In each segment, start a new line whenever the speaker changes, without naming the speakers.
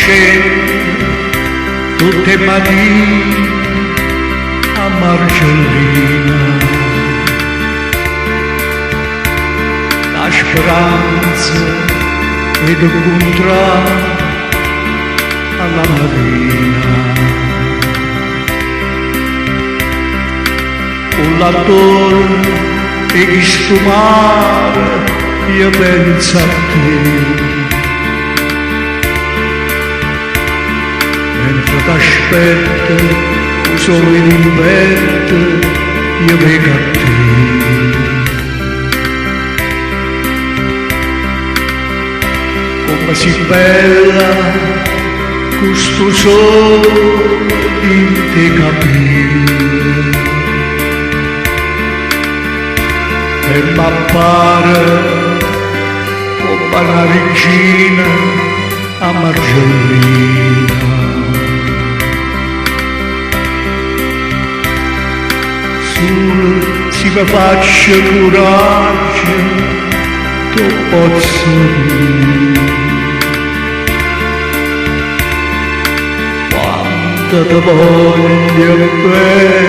scenne tutt' 'e matine a Margellina. 'A speranza 'e te 'ncuntrà alla marina. Cu l'addore 'e chistu mare io penso a te. Mentre t'aspetto, 'o sole 'e rimpetto, io veco a te. Comme si bella cu stu sole dint' 'e capille. E m'appare comm' a na riggina a Margellina. Sulo si me faccio curaggio t' 'o pozzo dì. Quanto te voglio bene,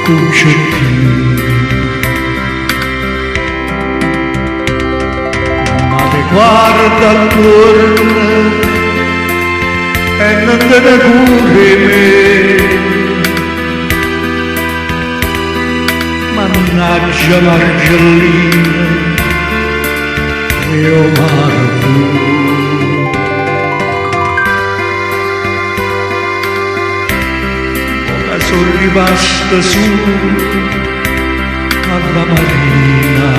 Cuncettina. Ma te guarda attuorno e nun te ne cure 'e me. Mannaggia Margellina e 'o mare blu. Mo ca so' rimasto sulo alla marina.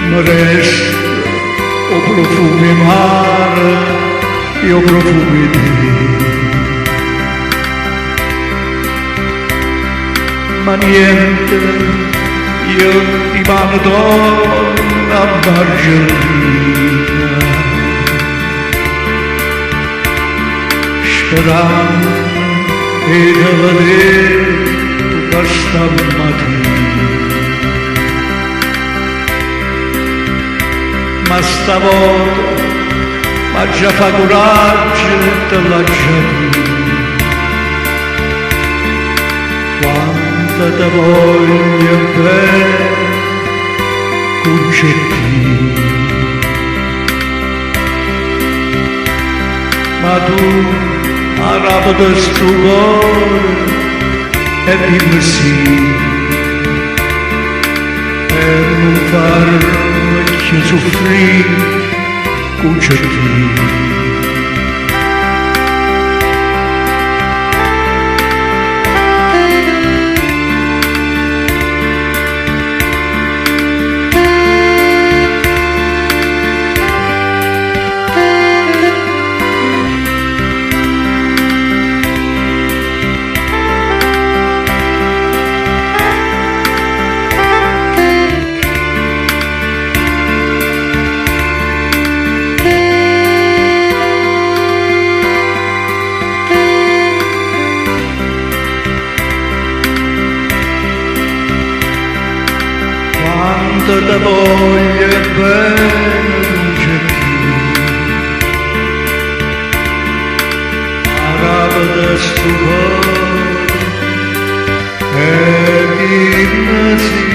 Me resta 'o profumo 'e mare e 'o profumo 'e te. Ma niente, io dimane torno a Margellina. Speranno 'e te vedé tutta stammatina. Ma stavota m'aggia fa curaggio e te l'aggia dì. Quanto te voglio bene, Cuncettina. Ma tu arapete stu core e dimme sì. E nun farme cchiù suffrì, Cuncettina. Quanto te voglio bene, Cuncettina. Arapete stu core e dimme sì.